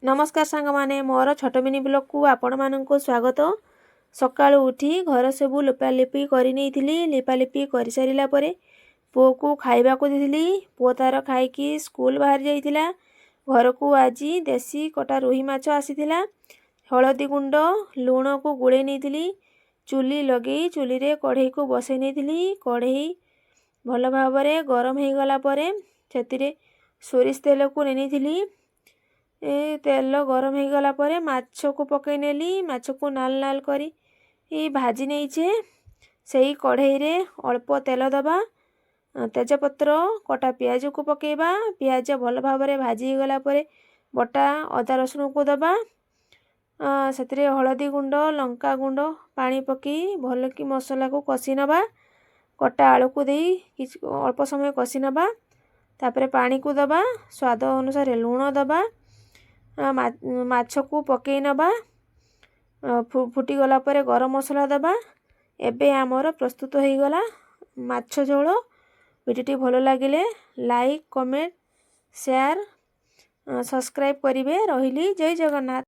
ନମସ୍କାର ସାଙ୍ଗମାନେ, ମୋର ଛୋଟ ମିନି ବ୍ଲଗ୍କୁ ଆପଣମାନଙ୍କୁ ସ୍ୱାଗତ। ସକାଳୁ ଉଠି ଘର ସବୁ ଲିପାଲିପି କରିନେଇଥିଲି। ଲିପାଲିପି କରିସାରିଲା ପରେ ପୁଅକୁ ଖାଇବାକୁ ଦେଇଥିଲି। ପୁଅ ତାର ଖାଇକି ସ୍କୁଲ ବାହାରି ଯାଇଥିଲା। ଘରକୁ ଆଜି ଦେଶୀ କଟା ରୋହି ମାଛ ଆସିଥିଲା। ହଳଦୀ ଗୁଣ୍ଡ ଲୁଣକୁ ଗୋଳେଇ ନେଇଥିଲି। ଚୁଲି ଲଗେଇ ଚୁଲିରେ କଢ଼େଇକୁ ବସେଇ ନେଇଥିଲି। କଢ଼େଇ ଭଲ ଭାବରେ ଗରମ ହେଇଗଲା ପରେ ସେଥିରେ ସୋରିଷ ତେଲକୁ ନେଇ ନେଇଥିଲି। ଏ ତେଲ ଗରମ ହେଇଗଲା ପରେ ମାଛକୁ ପକେଇ ନେଲି। ମାଛକୁ ନାଲ ନାଲ କରି ଭାଜି ନେଇଛେ। ସେଇ କଢ଼େଇରେ ଅଳ୍ପ ତେଲ ଦେବା, ତେଜପତ୍ର, କଟା ପିଆଜକୁ ପକେଇବା। ପିଆଜ ଭଲ ଭାବରେ ଭାଜି ହେଇଗଲା ପରେ ବଟା ଅଦା ରସୁଣକୁ ଦେବା। ସେଥିରେ ହଳଦୀ ଗୁଣ୍ଡ, ଲଙ୍କା ଗୁଣ୍ଡ, ପାଣି ପକେଇ ଭଲକି ମସଲାକୁ କଷି ନେବା। କଟା ଆଳୁକୁ ଦେଇ କିଛି ଅଳ୍ପ ସମୟ କଷି ନେବା। ତାପରେ ପାଣିକୁ ଦେବା, ସ୍ୱାଦ ଅନୁସାରେ ଲୁଣ ଦେବା, ମାଛକୁ ପକେଇ ନେବା। ଫୁଟିଗଲା ପରେ ଗରମ ମସଲା ଦେବା। ଏବେ ଆମର ପ୍ରସ୍ତୁତ ହେଇଗଲା ମାଛ ଝୋଳ। ଭିଡ଼ିଓଟି ଭଲ ଲାଗିଲେ ଲାଇକ୍, କମେଣ୍ଟ, ସେୟାର, ସବସ୍କ୍ରାଇବ୍ କରିବେ। ରହିଲି, ଜୟ ଜଗନ୍ନାଥ।